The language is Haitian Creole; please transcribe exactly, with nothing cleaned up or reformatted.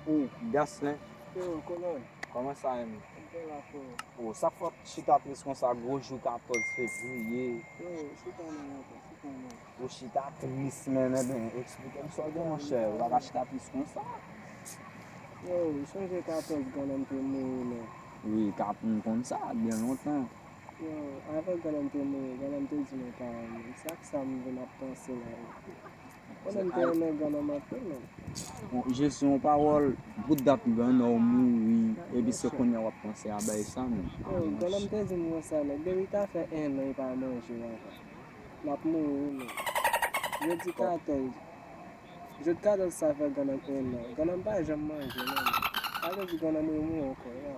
Wi. Gaslin. Yo, kolòn. Kòman sa ye, men? Mwen la, frè. O, sa k fè w chita tris konsa, gwo jou katòz fevriye? Yo, chita nan moto, chita nan. Ou chita tris, men, men, men, eksplike m sa w gen, monchè. Ou pa ka chita tris konsa. Yo, sonje katòz grann nan m te mouri, men. Wi, ka m konn sa, byen lontan. Yo, avè grann nan m te mouri, grann nan m te di mwen pa renmen m. Se ak sa m vin ap panse la. Konnen m te renmen grann nan m anpil, men. Bon, Jezi, yon pawòl, bout dat grann nan w mouri, epi se kounye a w ap panse a bagay sa, men. Yo, grann nan m te di m konsa, nèg, depi ta fè en an, li pa manje ankò. L ap mouri, men. Jodi katòz. Jodi katòz sa fè grann nan m en an. Grann nan m pa janm manje, non, men. Sa vle di grann nan m mouri ankò, ya.